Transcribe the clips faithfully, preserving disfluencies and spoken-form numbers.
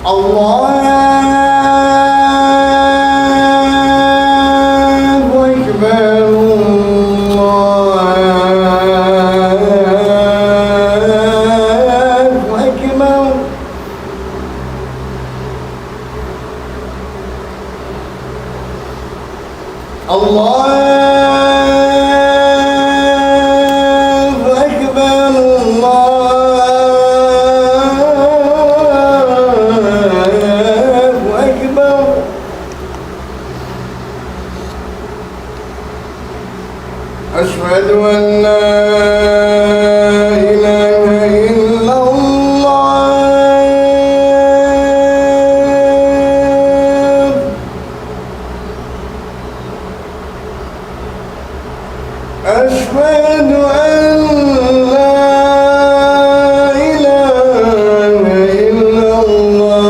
الله أكبر، الله أكبر. الله أكبر، الله أكبر. أشهد أن لا إله إلا الله. أشهد أن لا إله إلا الله.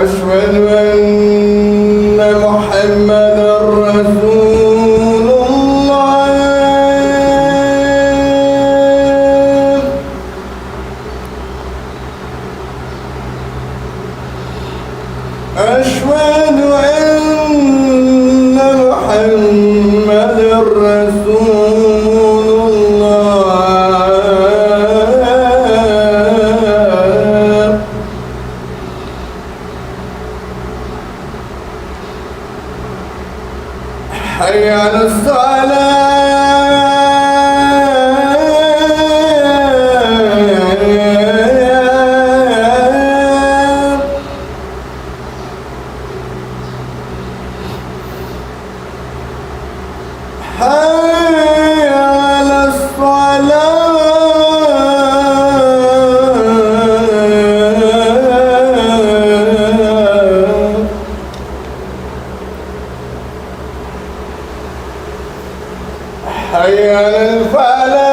أشهد أن محمدا رسول الله. أشهد أن محمدا رسول الله. حي على الصلاة. حي على الصلاة. حي على الفلاح.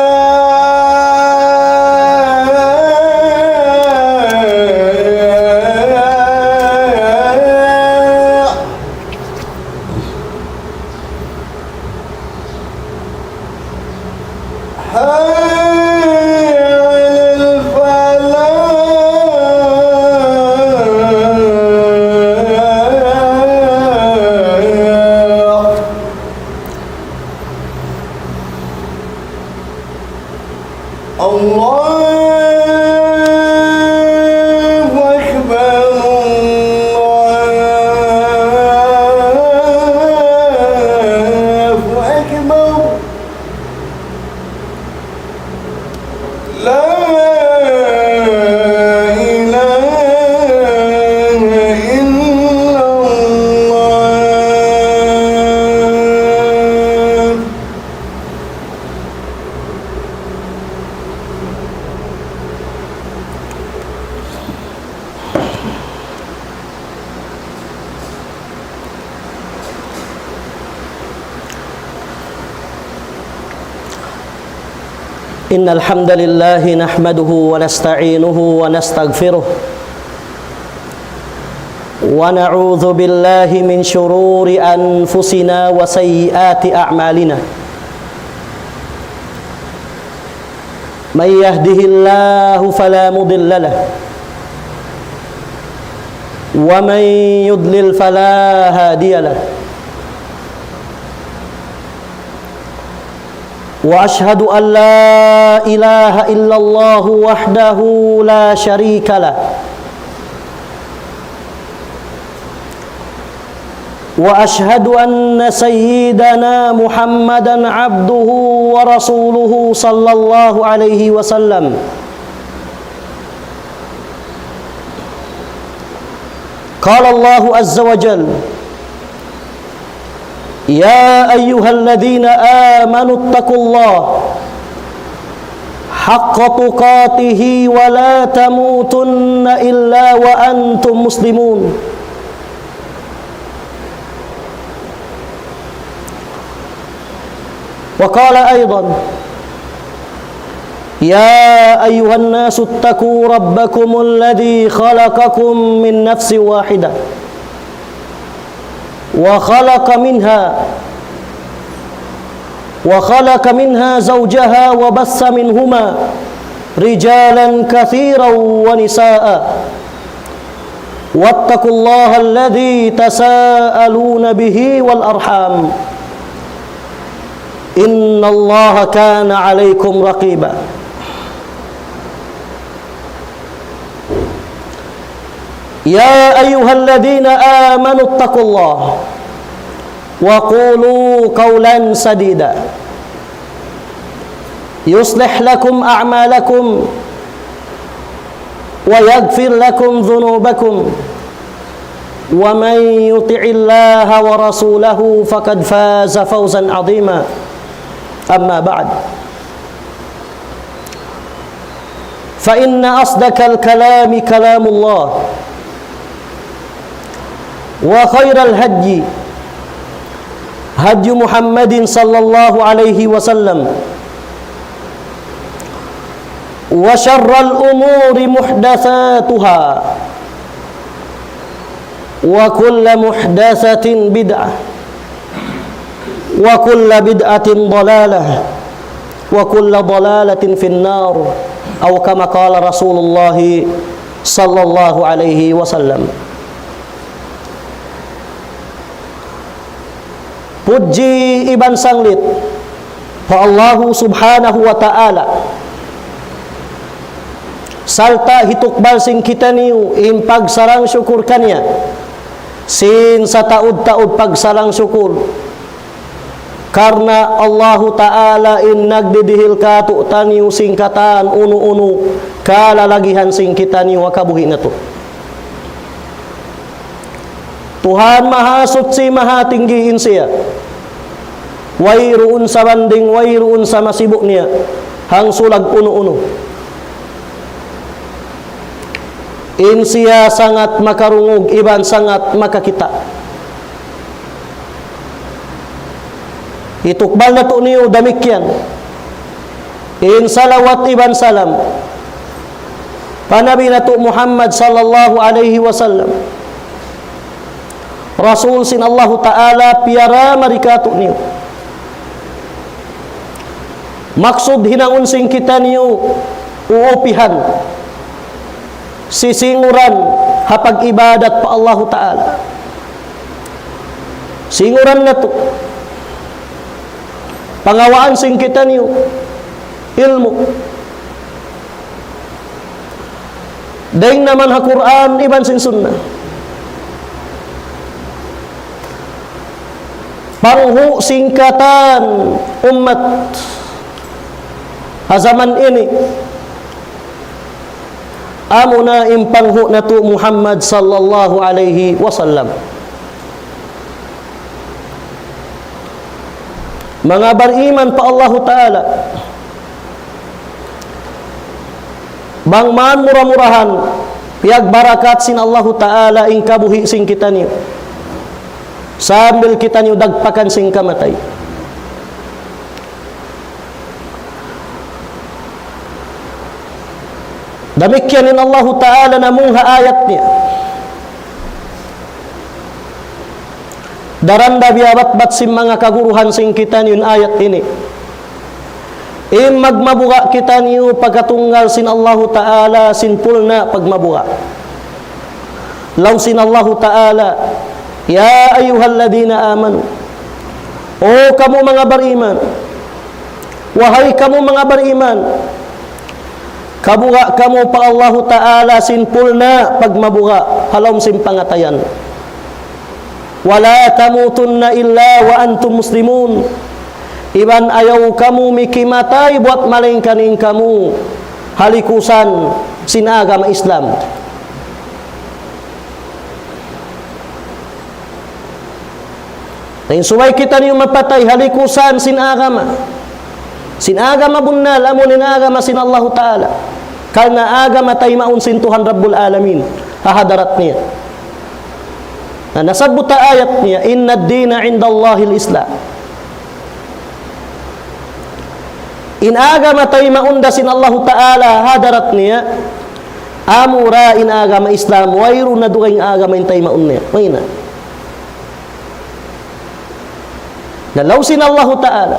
حي على الفلاح. الله أكبر، الله أكبر. لا إله إلا الله. إن الحمد لله نحمده ونستعينه ونستغفره، ونعوذ بالله من شرور أنفسنا وسيئات أعمالنا. من يهده الله فلا مضل له، ومن يضلل فلا هادي له. وأشهد أن لا إله إلا الله وحده لا شريك له، وأشهد أن سيدنا محمدا عبده ورسوله صلى الله عليه وسلم. قال الله عز وجل: يا أيها الذين آمنوا اتقوا الله حق تقاته ولا تموتن إلا وأنتم مسلمون. وقال أيضا: يا أيها الناس اتقوا ربكم الذي خلقكم من نفس واحدة وخلق منها وخلق منها زوجها وبث منهما رجالا كثيرا ونساء، واتقوا الله الذي تساءلون به والأرحام، إن الله كان عليكم رقيبا. يا أيها الذين آمنوا اتقوا الله وقولوا قولا سديدا يصلح لكم أعمالكم ويغفر لكم ذنوبكم ومن يطع الله ورسوله فقد فاز فوزا عظيما. أما بعد، فإن أصدق الكلام كلام الله، وخير الهدي هدي محمد صلى الله عليه وسلم، وشر الأمور محدثاتها، وكل محدثة بدعة، وكل بدعة ضلالة، وكل ضلالة في النار، أو كما قال رسول الله صلى الله عليه وسلم. Pudji iban sanglit pa Allahu Subhanahu wa Ta'ala. Sarta' hitukbal sin kitaniyu in pagsarang-sukul kaniya sin sataud-taud pagsarang-sukul. Karna' Allahu Ta'ala in nagdidihil kātu'niyu sin katan unu-unu kalalagihan sin kitaniyu ha kabuhi' natu'. Tuhan Mahasuchi, Mahatinggi in siya. Wayruun sabanding, wayruun samasibu' niya, hangsulag unu-unu. In siya sangat makarungug iban sangat makakita'. Hitukbal natu' niyu damikkiyan in salawat iban salam pa Nabi natu' Muhammad sallallahu alayhi wasallam, Rasul sin Allahu Ta'ala, piyara mari kātu'niyu. Maksud hinangun sin kitaniyu uupihan, sisinguran ha pag-ibadat pa Allahu Ta'ala. Singuran natu', pangawaan sin kitaniyu ilmu'. Dayn naman ha Qur'an iban sin Sunnah. Panghu' sin katan ummat ha jaman ini, amuna in panghu' natu' Muhammad sallallahu alayhi wasallam. Manga bariman pa Allahu Ta'ala, bang man mura-murahan piyagbarakat sin Allahu Ta'ala in kabuhi' sin kitaniyu sambil kitaniyu dagpakan sin kamatay. Damikkiyan in Allahu Ta'ala namung ha ayat niya. Daran da biyabatbat sin manga kaguruhan sin kitaniyu in ayat ini. In magmabuga' kitaniyu pagkatunggal sin Allahu Ta'ala sin pulna' pagmabuga'. Laung sin Allahu Ta'ala, يا أيها الذين آمنوا, O kamu manga bariman, wahai kamu manga bariman, kabuga' kamu pa Allahu Ta'ala sin pulna' pagmabuga' ha lawm sin pangatayan. ولا تموتن إلا وأنتم مسلمون. Iban ayaw kamu mikimatay buwat malaingkan in kamu ha likusan sin agama Islam. Na in subay kitaniyu mapatay ha likusan sin agama, sin agama bunnal, amu in agama sin Allahu Ta'ala. Karna' agama taymaun sin Tuhan Rabbul Alamin ha hadarat niya. Na nasabbut ha ayat niya, إن الدين عند الله الإسلام. In agama taymaun da sin Allahu Ta'ala ha hadarat niya, amura in agama Islam, wayruun na dugaing agama in taymaun niya. Way na. Na laung sin Allahu Ta'ala,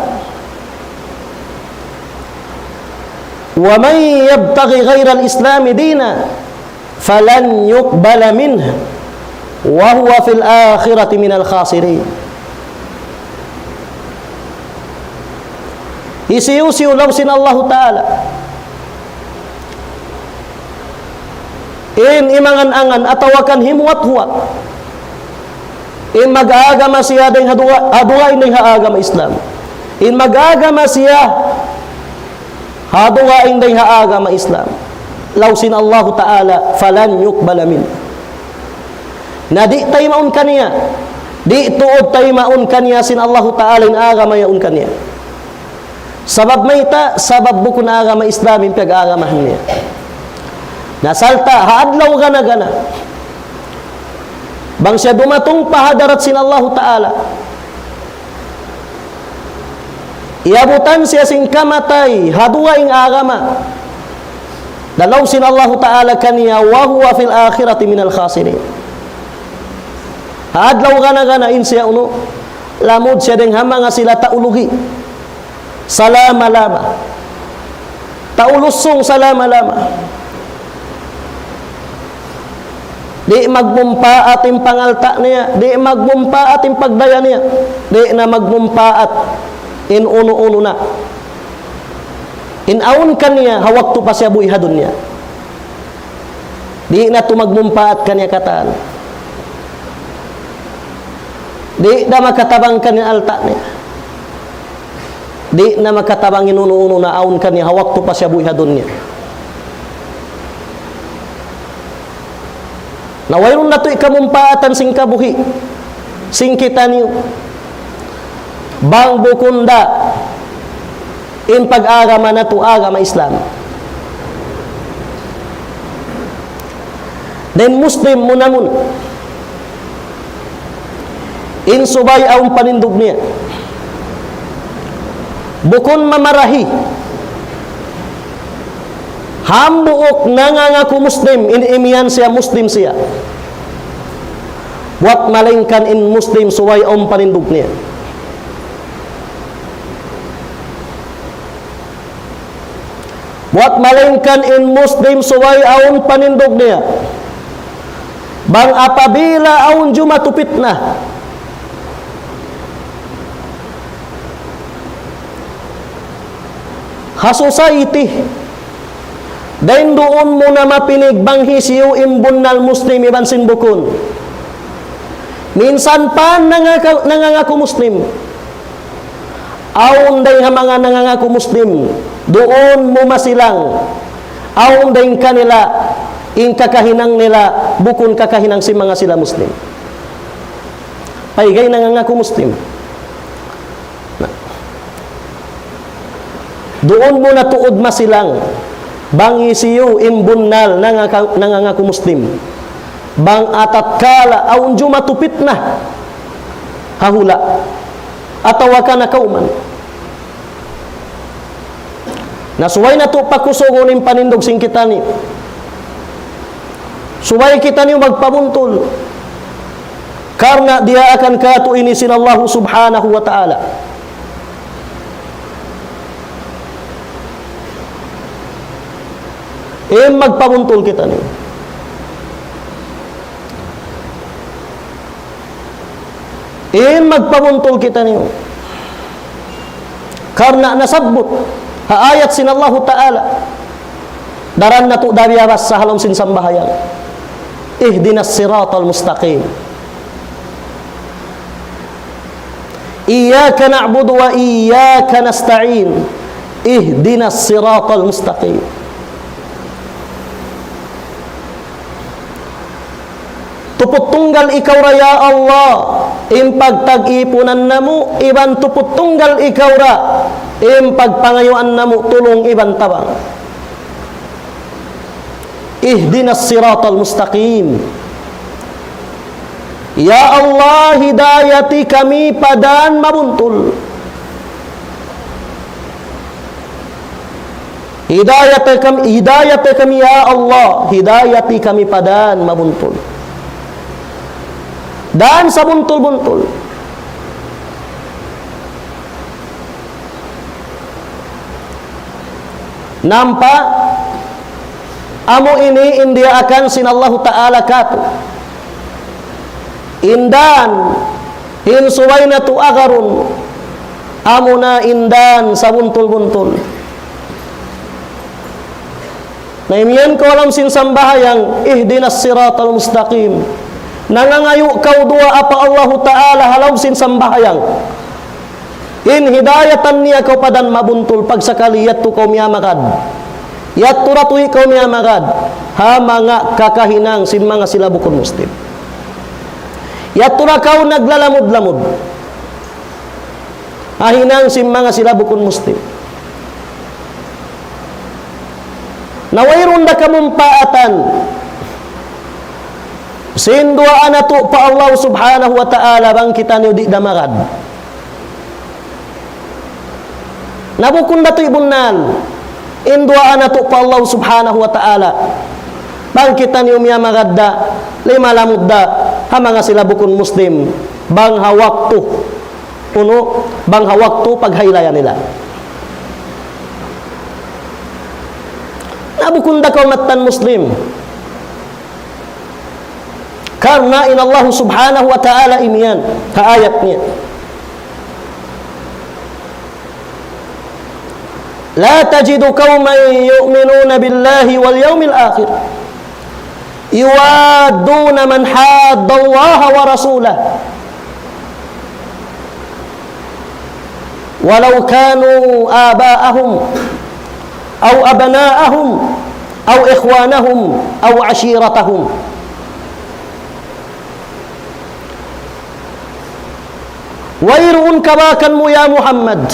ومن يبتغ غير الإسلام دينا فلن يقبل منه وهو في الآخرة من الخاسرين. Hisiyu-siyu laung sin Allahu Ta'ala in imangan-angan atawa kan himuwat-huwat in mag-agama siya dayn ha duwa, ha duwa in dayn ha agama Islam. In mag-agama siya ha duwa in dayn ha agama Islam. Laung sin Allahu Ta'ala, فلن يقبل منه. Na di' taymaun kaniya, di' tuud taymaun kaniya sin Allahu Ta'ala in agama yaun kaniya. Sabab mayta', sabab bukun agama Islam in piyag-agamahan niya. Na sarta' ha adlaw gana-gana, bang siya dumatung pa hadarat sin Allahu Ta'ala, iyabutan siya sin kamatay ha duwa in agama. Na laung sin Allahu Ta'ala kaniya, وهو في الآخرة من الخاسرين. Ha adlaw gana-gana in siya unu, lamud siya dayn ha manga sila taulugi salama-lama. Tau lusung salama-lama. Di' magmumpaat in pangalta' niya, di' magmumpaat in pagdaya niya, di' na magmumpaat in unu-unu na in awn kaniya ha waktu pa siya buhi' ha dunya. Di' na tuud magmumpaat kaniya katan. Di' na makatabang kaniya alta' niya. Di' na makatabang in unu-unu na awn kaniya ha waktu pa siya buhi' ha dunya. Na wayruun natu' kamumpaatan sin kabuhi' sin kitaniyu bang bukun da in pag-agama natu' agama Islam. Dayn Muslim muna-muna in subay awn panindug niya. Bukun mamarahi hambuuk nangangaku Muslim, in imiyan siya Muslim siya. Buwat malaingkan in Muslim subay awn panindug niya. Buwat malaingkan in Muslim subay awn panindug niya. Bang apabila awn jumatu pitna ha society, dayn duun mu na mapinig bang hisiyu in bunnal Muslim iban sin bukun. Minsan pa nangaka-, nangangaku Muslim. Awn dayn ha manga nangangaku Muslim, duun mu masilang. Awn dayn kanila, in kakahinang nila, bukun kakahinang sin manga sila Muslim. Paygay nangangaku Muslim. Na, duun mu na tuud masilang bang hisiyu in bunnal nangaka-, nangangaku Muslim. Bang atatkala awn jumatu pitna ha hula' atawa kan ha kawman. Na subay natu' pakusugun in panindug sin kitaniyu. Subay kitaniyu magpabuntul. Karna' diyaakan kātu' ini sin Allahu Subhanahu wa Ta'ala. In magpabuntul kitaniyu. In magpabuntul kitaniyu. Karna' nasabbut ha ayat sin Allahu Ta'ala. Daran natu' da biyabassa ha lawm sin sambahayang. اهدنا الصراط المستقيم. إياك نعبد وإياك نستعين. اهدنا الصراط المستقيم. Tuput tunggal ikaw ra ya Allah in pagtag-ipunan namu', iban tuput tunggal ikaw ra in pagpangayuan namu' tulung iban tabang. اهدنا الصراط المستقيم. Ya Allah, hidayati kami pa dan mabuntul. Hidayati kami, hidayati kami, ya Allah, hidayati kami pa dan mabuntul. Dan sabuntul-buntul. Nampa, amu ini in diyaakan sin Allahu Ta'ala kātu'. In dan, in subay natu' agarun, amuna in dan sabuntul-buntul. Na imiyan kaw ha lawm sin sambahayang, اهدنا الصراط المستقيم. Nangangayu' kaw duwaa pa Allahu Ta'ala ha lawm sin sambahayang. In hidayatan niya kaw pa dan mabuntul, pagsakali yadtu kaw miyamagad. Yadtu da tuud kaw miyamagad ha manga kakahinang sin manga sila bukun Muslim. Yadtu da kaw naglalamud-lamud ha hinang sin manga sila bukun Muslim. Na wayruun da kamumpaatan sin duwaa natu' pa Allah Subhanahu wa Ta'ala bang kitaniyu di' da magad. Na bukun da tuud bunnal in duwaa natu' pa Allah Subhanahu wa Ta'ala bang kitaniyu miyamagad da, limalamud da ha manga sila bukun Muslim, bang ha waktu, unu, bang ha waktu paghaylaya nila. Na bukun da kaw mattan Muslim. Karna' in Allah Subhanahu wa Ta'ala imiyan ha ayat niya, لا تجد قوما يؤمنون بالله واليوم الآخر يوادون من حاد الله ورسوله ولو كانوا آباءهم أو أبناءهم أو إخوانهم أو عشيرتهم. Wayruun kabakan mu, ya Muhammad,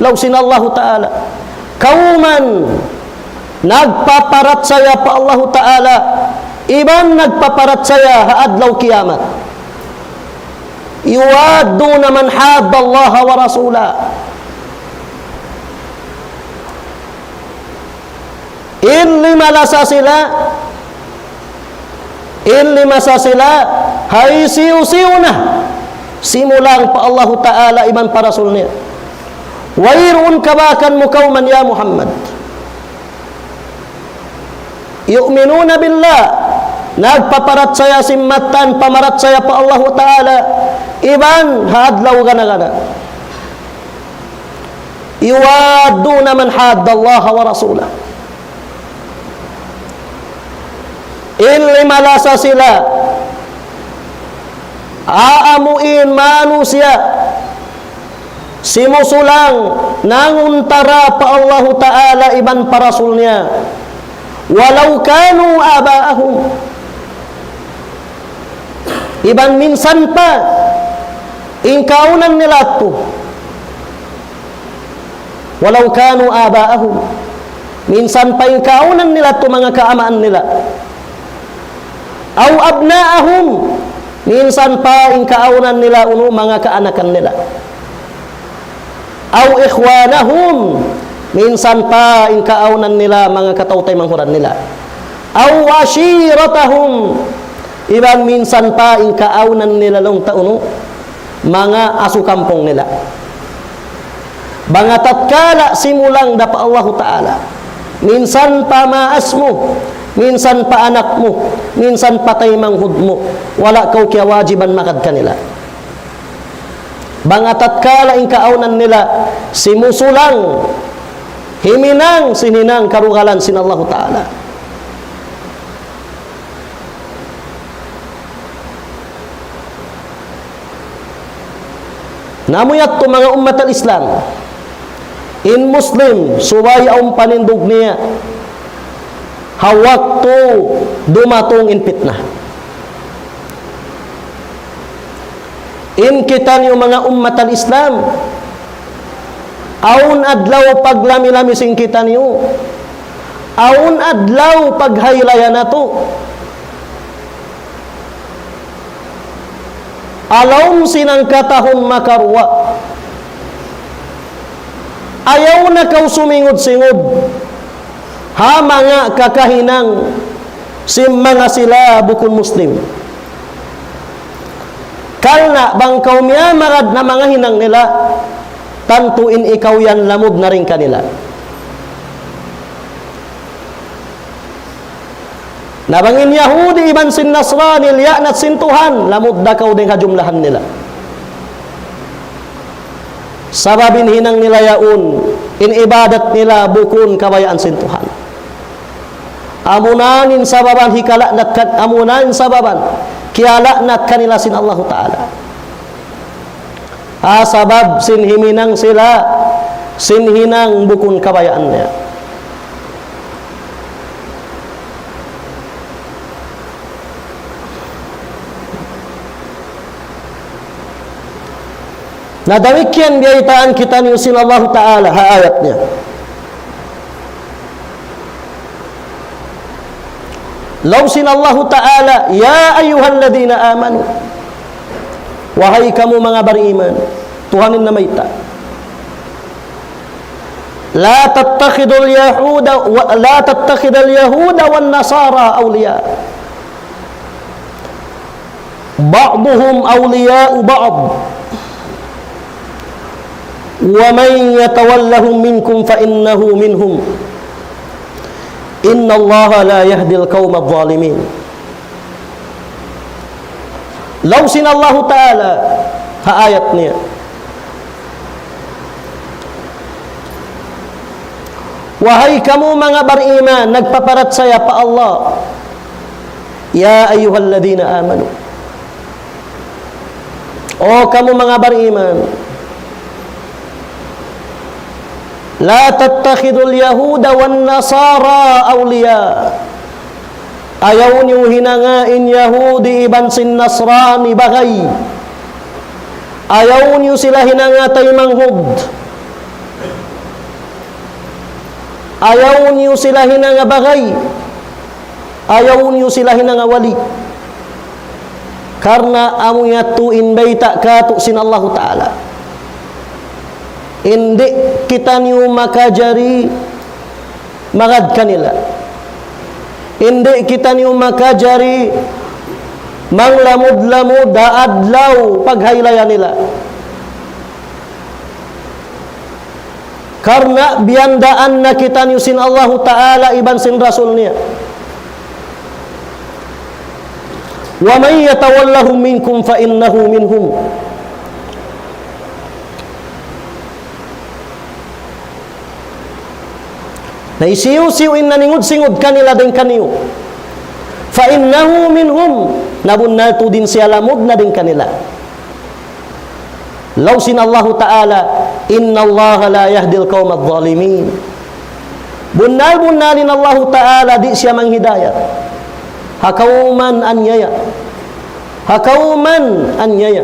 laung sin Allahu Ta'ala, kawman nagpaparachaya pa Allahu Ta'ala iban nagpaparachaya ha adlaw kiyamat. يوادون من حاد الله ورسوله. In limalasa sila, in limasa sila, ha hisiyu-siyu na simulang pa Allahu Ta'ala iban pa Rasul niya. Wayruun kabakan mu kawman, ya Muhammad. يؤمنون بالله, nagpaparachaya sin mattan pamarachaya pa Allahu Ta'ala iban ha adlaw gana-gana. يوادون من حاد الله ورسوله. In limalasa sila, amu in manusiya' simusulang nanguntara pa Allahu Ta'ala iban pa Rasul niya, ولو كانوا آباءهم, iban minsan pa in kaawnan nila yadtu, ولو كانوا آباءهم, minsan pa in kaawnan nila yadtu manga kaamaan nila, أو أبناءهم, minsan pa in kaawnan nila unu manga kaanakan nila, أو إخوانهم, minsan pa in kaawnan nila manga kataw-taymanghuran nila, أو عشيرتهم, iban minsan pa in kaawnan nila laung ta unu manga asu kampung nila. Bang ha tatkala simulang da pa Allahu Ta'ala, minsan pa maas mu, minsan pa anak mu, minsan pa taymanghud mu, wala' kaw kiyawajiban magad kanila. Bang ha tatkala in kaawnan nila simusulang himinang sin hinang karugalan sin Allahu Ta'ala. Na amu yadtu manga ummat al-Islam, in Muslim subay awn panindug niya ha waktu dumatung in pitna. In kitaniyu manga ummat al-Islam, awn adlaw paglami-lami sin kitaniyu, awn adlaw paghaylaya natu'. Ha lawm sin hangka tahun makaruwa, ayaw na kaw sumingud-singud ha manga kakahinang sin manga sila bukun Muslim. Karna' bang kaw miyamagad ha manga hinang nila, tantu in ikaw yan lamud na dayn kanila. Na bang in Yahudi iban sin Nasrani liyaanat sin Tuhan, lamud da kaw dayn ha jumlahan nila. Sabab in hinang nila yaun, in ibadat nila bukun kabayaan sin Tuhan. Amuna in sababan hikalaanat kan, amuna in sababan kiyalaanat kanila sin Allahu Ta'ala. Ah, sabab sin himinang sila, sin hinang bukun kabayaan niya. Na damikkiyan biyaytaan kitaniyu sin Allahu Ta'ala ha ayat niya. Laung sin Allahu Ta'ala, يا أيها الذين آمنوا. Wahai kamu manga bariman, Tuhan in namayta'. لا تتخذوا اليهود و-، لا تتخذوا اليهود والنصارى أولياء. بعضهم أولياء بعض. ومن يتولهم منكم فإنه منهم. إن الله لا يهدي القوم الظالمين. Laung sin Allahu Ta'ala ha ayat niya. Wahai kamu manga bariman, nagpaparachaya pa Allah. يا أيها الذين آمنوا. O kamu manga bariman. لا تتخذوا اليهود والنصارى أولياء. Ayaw niyu hinanga in Yahudi iban sin Nasrani bagay. Ayaw niyu sila hinanga taymanghud. Ayaw niyu sila hinanga bagay. Ayaw niyu sila hinanga wali. Karna' amu yadtu in bayta' kātu' sin Allahu Ta'ala. Di' kitaniyu makajari magad kanila. Di' kitaniyu makajari manglamud-lamud ha adlaw paghaylaya nila. Karna' biyandaan na kitaniyu sin Allahu Ta'ala iban sin Rasul niya. ومن يتولهم منكم فإنه منهم. Na hisiyu-siyu in naningud-singud kanila dayn kaniyu. فإنه منهم. Na bunnal tuud in siya lamud na dayn kanila. Laung sin Allahu Ta'ala, إن الله لا يهدي القوم الظالمين. Bunnal-bunnal in Allahu Ta'ala di' siya manghidayat ha kawman anyaya. Ha kawman anyaya.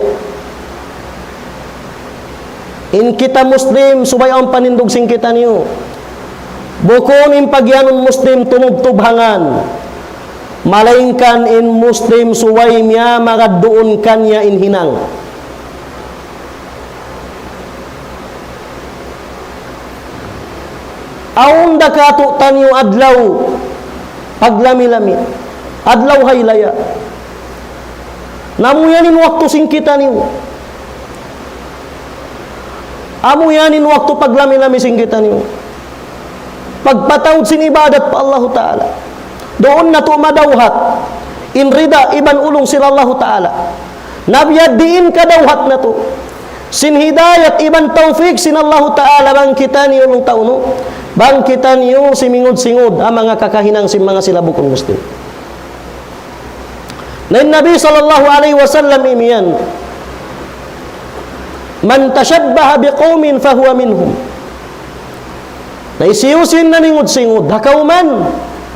In kita Muslim, subay awn panindug sin kitaniyu. Bukun in pagiyanun Muslim tumubtub ha ngan. Malaingkan in Muslim subay miyamagad duun kaniya in hinang. Awn da kātu'niyu adlaw paglami-lami, adlaw haylaya. Na amu yan in waktu sin kitaniyu. Amu yan in waktu paglami-lami sin kitaniyu. Pagpataud sin ibadat pa Allahu Ta'ala. Duun natu' madawhat in rida iban ulung sin Allahu Ta'ala. Na biya' diin kadawhat natu' sin hidayat iban tawfik sin Allahu Ta'ala bang kitaniyu laung ta unu, bang kitaniyu simingud-singud ha manga kakahinang sin manga sila bukun Muslim. Na in Nabi sallallahu alayhi wasallam imiyan, من تشبه بقوم فهو منهم. Na hisiyu-siyu in naningud-singud ha kawman,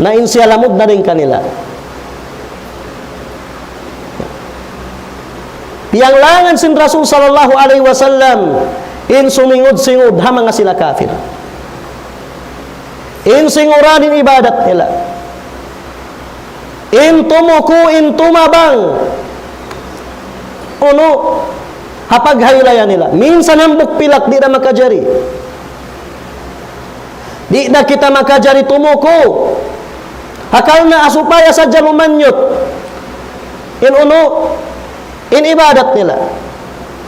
na in siya lamud na dayn kanila. Piyanglangan sin Rasul sallallahu alayhi wasallam in sumingud-singud ha manga sila kafir. In singuran in ibadat nila. In tumuku', in tumabang. Unu, ha paghaylaya nila. Minsan hambuuk pilak di' da makajari. Di' da kita makajari tumuku'. Hakal na supaya sadja lumanyut in unu, in ibadat nila.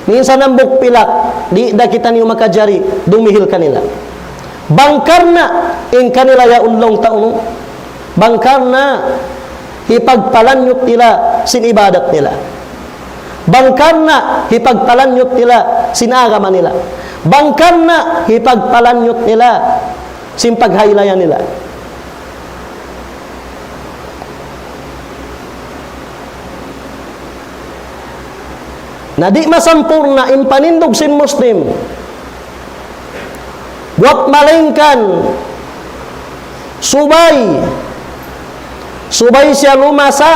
Minsan hambuuk pilak, di' da kitaniyu makajari dumihil kanila. Bang karna' in kanila yaun laung ta unu. Bang karna' hipagpalanyut nila sin ibadat nila. Bang karna' hipagpalanyut nila sin agama nila. Bang karna' hipagpalanyut nila sin paghaylaya nila. Na di' masampurna' in panindug sin Muslim. Buwat malaingkan subay, subay siya lumasa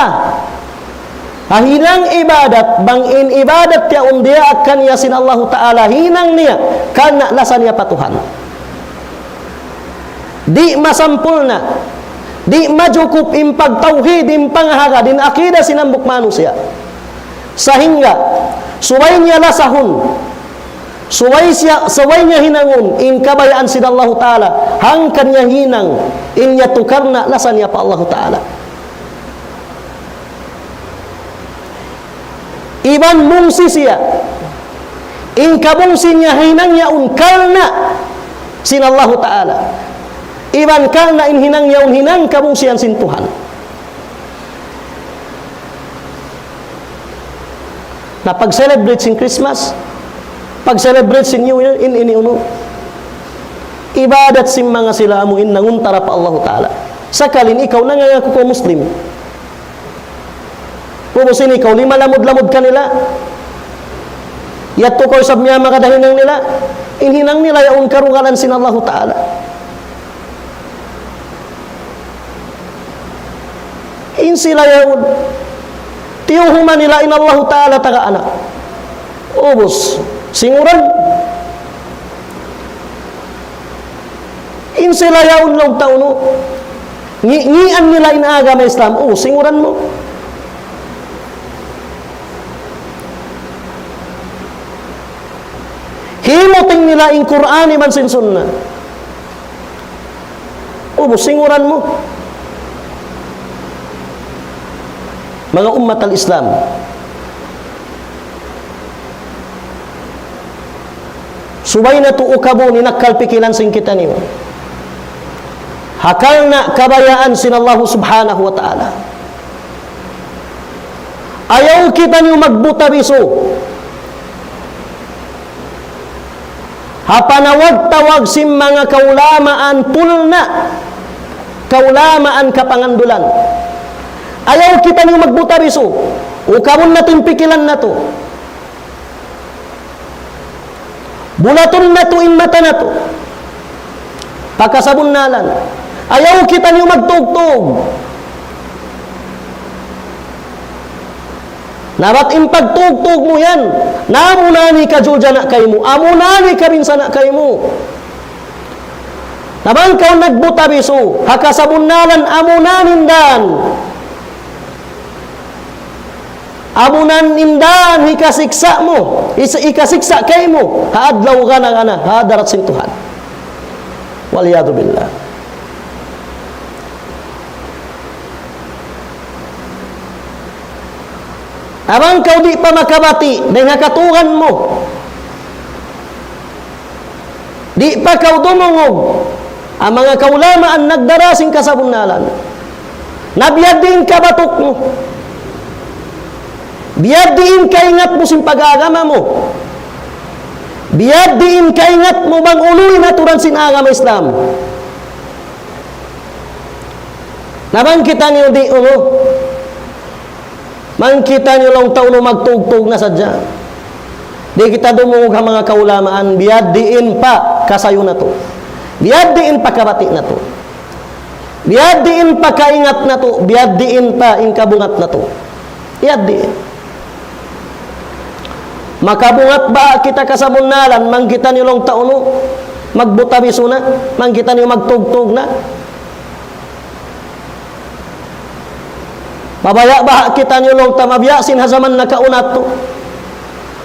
ha hinang ibadat, bang in ibadat yaun diyaak kaniya sin Allahu Ta'ala, hinang niya karna' lasa niya pa Tuhan. Di' masampurna', di' majukup in pagtawhid, in pangahagad, in akida sin hambuuk manusiya'. Sahingga subay niya lasahun, subay siya, subay niya hinangun in kabayaan sin Allahu Ta'ala, hangkan niya hinang in yadtu karna' lasa niya pa Allahu Ta'ala. Iban bungsi siya, in kabungsi niya hinang yaun karna' sin Allahu Ta'ala. Iban karna' in hinang yaun hinang kabungsihan sin Tuhan. Na pag-celebrate sin Christmas, pag-celebrate sin New Year, in ini unu. Ibadat sin manga sila amu in nanguntara pa Allahu Ta'ala. Sakali in ikaw nangangaku kaw Muslim. Ubus in ikaw, limalamud-lamud kanila. Yadtu kaw isab miyamagad ha hinang nila. In hinang nila yaun karugalan sin Allahu Ta'ala. In sila yaun, tiyuhuma nila in Allahu Ta'ala taga anak. Ubus, singuran. In sila yaun laung ta unu, ngi-, ngian nila in agama Islam. Ubus, singuran mu. Himuting nila in Qur'an iban sin Sunnah. Ubus, singuran mu. Manga ummat al-Islam. Subay natu' ukabun in akkal pikilan sin kitaniyu. Ha karna' kabayaan sin Allahu Subhanahu wa Ta'ala. Ayaw kitaniyu magbuta bisu ha panawag-tawag sin manga kaulamaan pulna', kaulamaan kapangandulan. Ayaw kitaniyu magbuta bisu. Ukabun natu' in pikilan natu'. Bulatun natu' in mata natu'. Pakasabunnalan. Ayaw kitaniyu magtugtug. Na bat in pagtugtug mu yan, na amuna in kajuljana' kaymu, amuna in kabinsana' kaymu. Na bang kaw nagbuta bisu ha kasabunnalan, amuna in dan. Amuna in dan hikasiksa' mu, is-, hikasiksa' kaymu ha adlaw gana-gana, ha hadarat sin Tuhan. Wal iyadhu billah. Na bang kaw di' pa makabati' dayn ha katugan mu, di' pa kaw dumungug ha manga kaulamaan nagdara sin kasabunnalan. Na biya' diin kabatuk mu? Biya' diin kaingat mu sin pag-agama mu? Biya' diin kaingat mu bang unu in aturan sin agama Islam? Na bang kitaniyu di' unu, bang kitaniyu laung ta unu magtugtug na sadja. Di' kita dumungug ha manga kaulamaan, biya' diin pa kasayu natu'. Biya' diin pa kabati' natu'. Biya' diin pa kaingat natu', biya' diin pa in kabungat natu'. Biya' diin. Makabungat ba kita kasabunnalan, bang kitaniyu laung ta unu, magbuta bisu na, bang kitaniyu magtugtug na. Mabaya' baha' kitaniyu laung ta mabiya' sin ha jaman nakauna tu.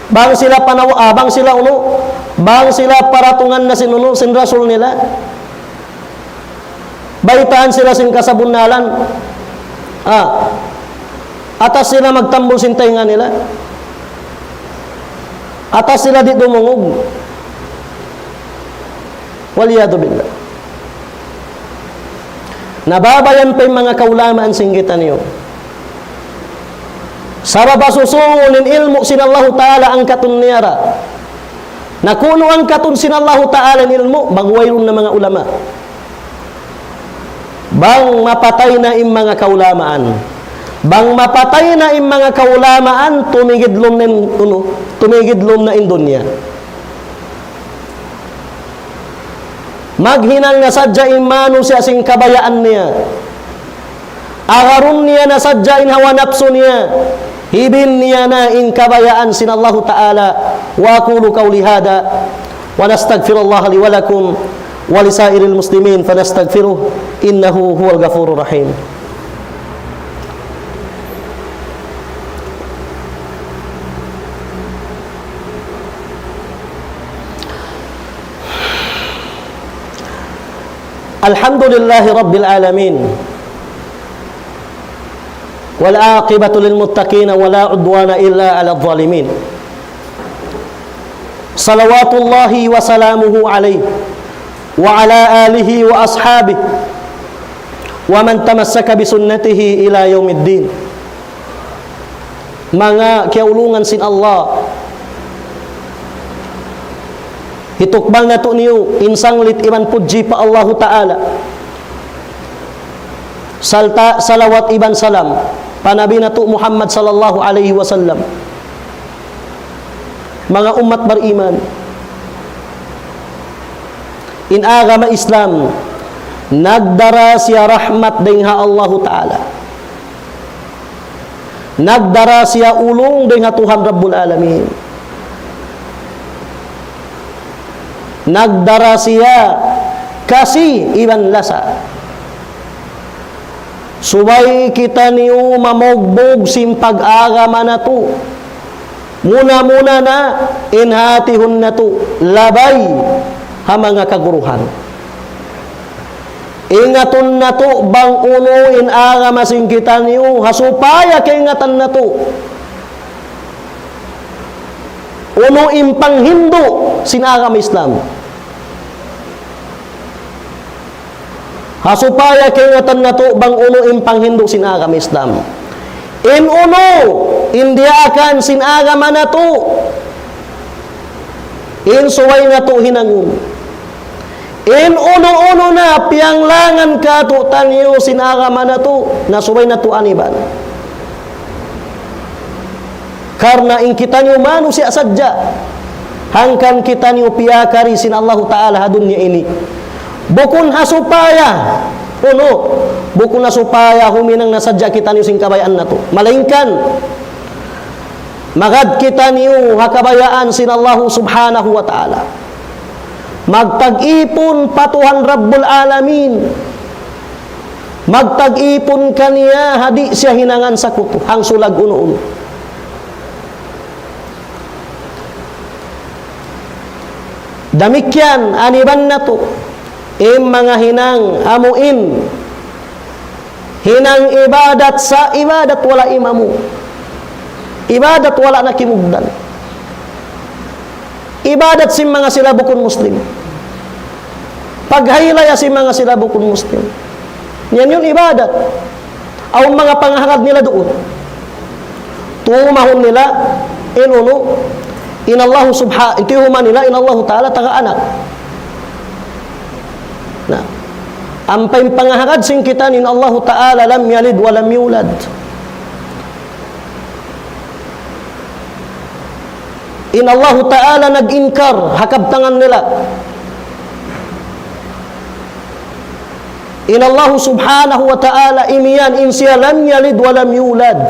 Bang sila panaw-, ah, bang sila unu, bang sila paratungan na sin unu, sin rasul nila. Baytaan sila sin kasabunnalan. Ah, atas sila magtambul sin taynga nila. Atas sila di' dumungug. Wal iyadhu billah. Nababayan pa in manga kaulamaan sin kitaniyu. Sabab ha susungun in ilmu' sin Allahu Ta'ala angkatun niya ra. Na kunu' angkatun sin Allahu Ta'ala in ilmu', bang wayruun na manga ulama. Bang mapatay na in manga kaulamaan. Bang mapatay na in manga kaulamaan, tumigidlum na in, unu, tumigidlum na in dunya. Maghinang na sadja in manusiya' sin kabayaan niya. Agarun niya na sadja in hawa napsu niya. Hibin niya na in kabayaan sin Allahu Ta'ala. وأقول قولي هذا وأستغفر الله لي ولكم ولسائر المسلمين فاستغفروه إنه هو الغفور الرحيم. الحمد لله رب العالمين. والعاقبة للمتقين ولا عدوان إلا على الظالمين. صلوات الله وسلامه عليه وعلى آله وأصحابه ومن تمسك بسنته إلى يوم الدين. Manga kiyaulungan sin Allah. Hitukbal natu' niyu in sanglit iban pudji pa Allahu Ta'ala. Sarta' salawat iban salam pa Nabi natu' Muhammad sallallahu alayhi wasallam. Manga ummat bariman, in agama Islam, nagdara siya rahmat dayn ha Allahu Ta'ala. Nagdara siya ulung dayn ha Tuhan Rabbul Alamin. Nagdara siya kasi iban lasa. Subay kitaniyu mamugbug sin pag-agama natu'. Muna-muna na in hātihun natu' labay ha manga kaguruhan. Ingatun natu' bang unu in agama sin kitaniyu, ha supaya kaingatan natu' unu in panghindu' sin agama Islam. Ha supaya kaingatan natu' bang unu in panghindu' sin agama Islam. In unu in diyaakan sin agama natu'. In subay natu' hinangun. In unu-unu na piyanglangan kātu'niyu sin agama natu', na subay natu' aniban. Karna' in kitaniyu manusiya' sadja. Hangkan kitaniyu piyakari sin Allahu Ta'ala ha dunya ini. Bukun ha supaya, unu, bukun ha supaya huminang na sadja kitaniyu sin kabayaan natu'. Malaingkan, magad kitaniyu ha kabayaan sin Allahu Subhanahu wa Ta'ala. Magtag-ipun pa Tuhan Rabbul Alamin. Magtag-ipun kaniya ha di' siya hinangan sakutu, hangsulag unu-unu. Damikkiyan, aniban natu', in manga hinang amu in hinang ibadat sa' ibadat wala' imamu. Ibadat wala' nakimugdan. Ibadat sin manga sila bukun Muslim. Paghaylaya sin manga sila bukun Muslim. Yan yan ibadat. Awn manga pangahagad nila duun. Tumahun nila, in unu, in Allahu subha-, in tiyuhuman nila, in Allahu Ta'ala taga anak. Na, ampa in pangahagad sin kitaniyu in Allahu Ta'ala لم يلد ولم يولد. In Allahu Ta'ala nag-inkar ha kabtangan nila. In Allahu Subhanahu wa Ta'ala imiyan, in siya لم يلد ولم يولد.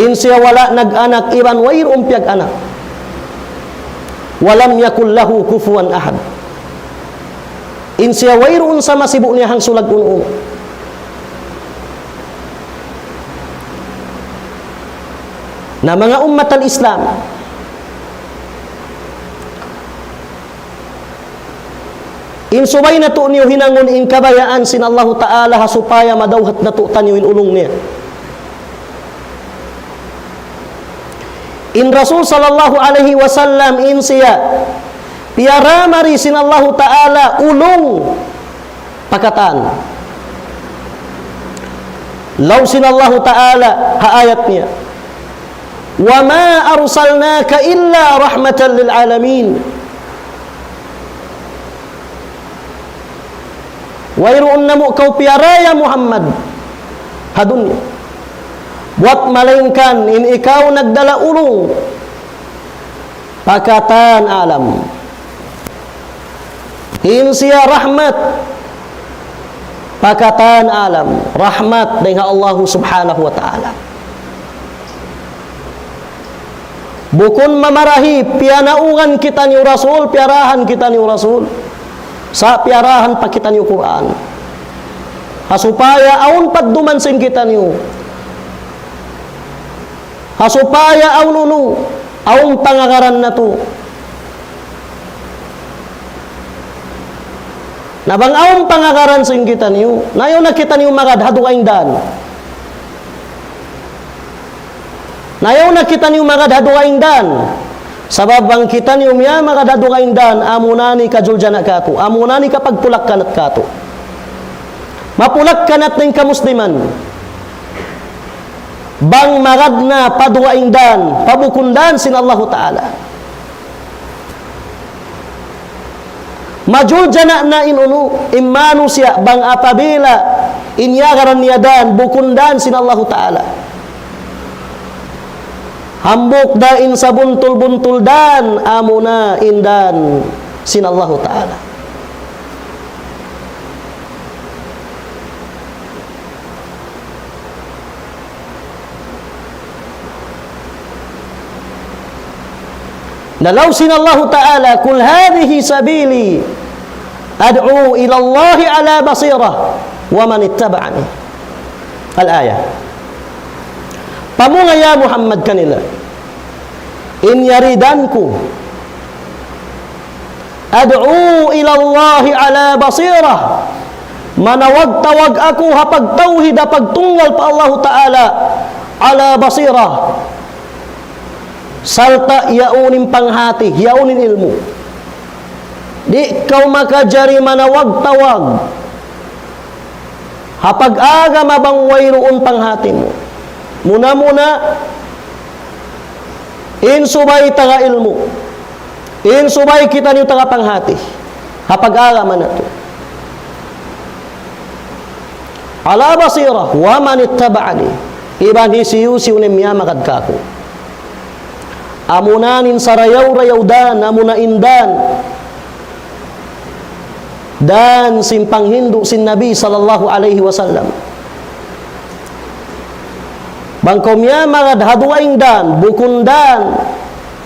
In siya wala' nag-anak iban wayruun piyag-anak. ولم يكن له كفوا أحد. In siya wayruun sama sibu' niya hangsulag unu-unu. Na manga ummat al-Islam, in subay natu' niyu hinangun in kabayaan sin Allahu Ta'ala ha supaya madawhat natu' taniyu in ulung niya. In Rasul sallallahu alayhi wasallam in siya piyaramari sin Allahu Ta'ala ulung pa katan. Laung sin Allahu Ta'ala ha ayat niya, وما أرسلناك إلا رحمة للعالمين. Wayruun namu' kaw piyara ya Muhammad ha dunya buwat malaingkan in ikaw nagdala ulung pa katan alam. In siya rahmat pa katan alam, rahmat dayn ha Allah Subhanahu wa Ta'ala. Bukun mamarahi, piyanaungan kitaniyu Rasul, piyarahan kitaniyu Rasul, sa' piyarahan pa kitaniyu Qur'an. Ha supaya awn padduman sin kitaniyu. Ha supaya awn unu, awn pangagaran natu'. Na bang awn pangagaran sin kitaniyu, na ayaw na kitaniyu magad ha dugaing dan. Na ayaw na kitaniyu magad ha dugaing dan. Sabab bang kitaniyu miyamagad ha dugaing dan, amuna in kajuljana' katu', amuna in kapagpulak-kanat katu'. Mapulak-kanat na in kamusliman. Bang magad na pa dugaing dan, pa bukun dan sin Allahu Ta'ala. Majuljana' na in unu, in manusiya' bang apabila in iyagaran niya dan, bukun dan sin Allahu Ta'ala. Hambuuk da in sabuntul-buntul dan, amuna in dan sin Allahu Ta'ala. Na laung sin Allahu Ta'ala, قل هذه سبيلي أدعو إلى الله على بصيرة ومن اتبعني. Al-ayah. Pamunga ya Muhammad kanila, in yari dan ku, أدعو إلى الله على بصيرة. Manawag-tawag aku ha pagtawhid, ha pagtunggal pa Allahu Ta'ala, على بصيرة. Sarta' yaun in panghati, yaun in ilmu'. Di' kaw makajari manawag-tawag ha pag-agama bang wayruun panghati mu. Muna-muna, in subay taga ilmu', in subay kitaniyu taga panghati ha pag-agama natu'. على بصيرة ومن اتبعني. Iban hisiyu-siyu in miyamagad kaku'. Amuna in sarayaw-rayaw dan, amuna in dan. Dan sin panghindu' sin Nabi sallallahu alayhi wasallam. Bang kaw miyamagad ha dugaing dan, bukun dan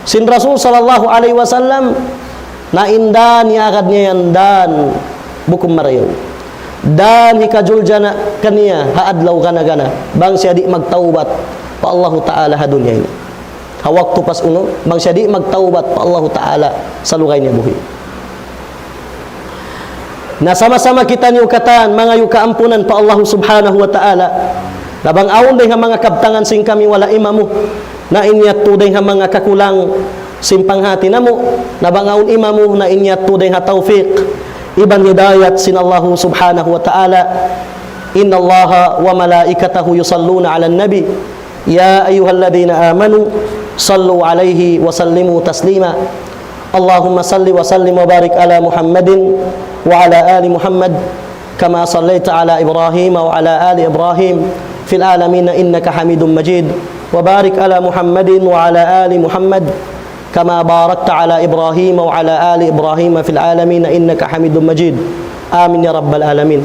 sin Rasul sallallahu alayhi wasallam, na in dan iyagad niya yan dan bukun marayaw. Dan hikajuljana' kaniya ha adlaw gana-gana, bang siya di' magtawbat pa Allahu Ta'ala ha dunya ini. Ha waktu pas unu, bang siya di' magtawbat pa Allahu Ta'ala salugay niya buhi'. Na sama-sama kitaniyu katan mangayu' kaampunan pa Allahu Subhanahu wa Ta'ala. Na bang awn dayn ha manga kabtangan sin kami wala' imamu, na in yadtu dayn ha manga kakulang sin panghati namu', na bang awn imamu, na in yadtu dayn ha tawfiq iban hidayat sin Allahu Subhanahu wa Ta'ala. إن الله وملائكته يصلون على النبي يا أيها الذين آمنوا صلوا عليه وسلموا تسليما. اللهم صل وسلم وبارك على محمد وعلى آل محمد كما صليت على إبراهيم وعلى آل إبراهيم في العالمين إنك حميد مجيد. وبارك على محمد وعلى آل محمد كما باركت على إبراهيم وعلى آل إبراهيم في العالمين إنك حميد مجيد. آمين يا رب العالمين.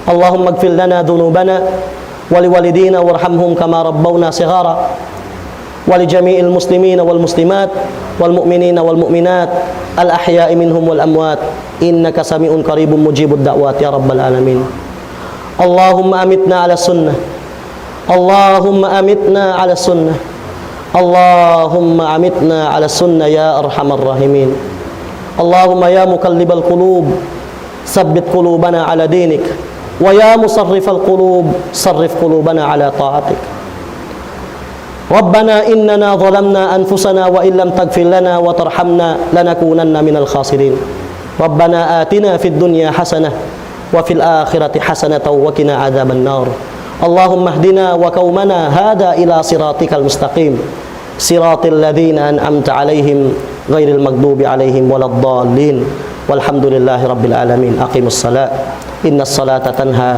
اللهم اغفر لنا ذنوبنا ولوالدينا وارحمهم كما ربونا صغارا. ولجميع المسلمين والمسلمات والمؤمنين والمؤمنات الأحياء منهم والأموات إنك سميع قريب مجيب الدعوات يا رب العالمين. اللهم أمتنا على السنة. اللهم أمتنا على السنة. اللهم أمتنا على السنة يا أرحم الراحمين. اللهم يا مقلب القلوب ثبت قلوبنا على دينك، ويا مصرف القلوب صرف قلوبنا على طاعتك. ربنا إننا ظلمنا أنفسنا وإن لم تغفر لنا وترحمنا لنكونن من الخاسرين. ربنا آتنا في الدنيا حسنة وفي الآخرة حسنة وقنا عذاب النار. اللهم اهدنا وقومنا هذا إلى صراطك المستقيم. صراط الذين أنعمت عليهم غير المغضوب عليهم ولا الضالين. والحمد لله رب العالمين. أقيموا الصلاة إن الصلاة تنهى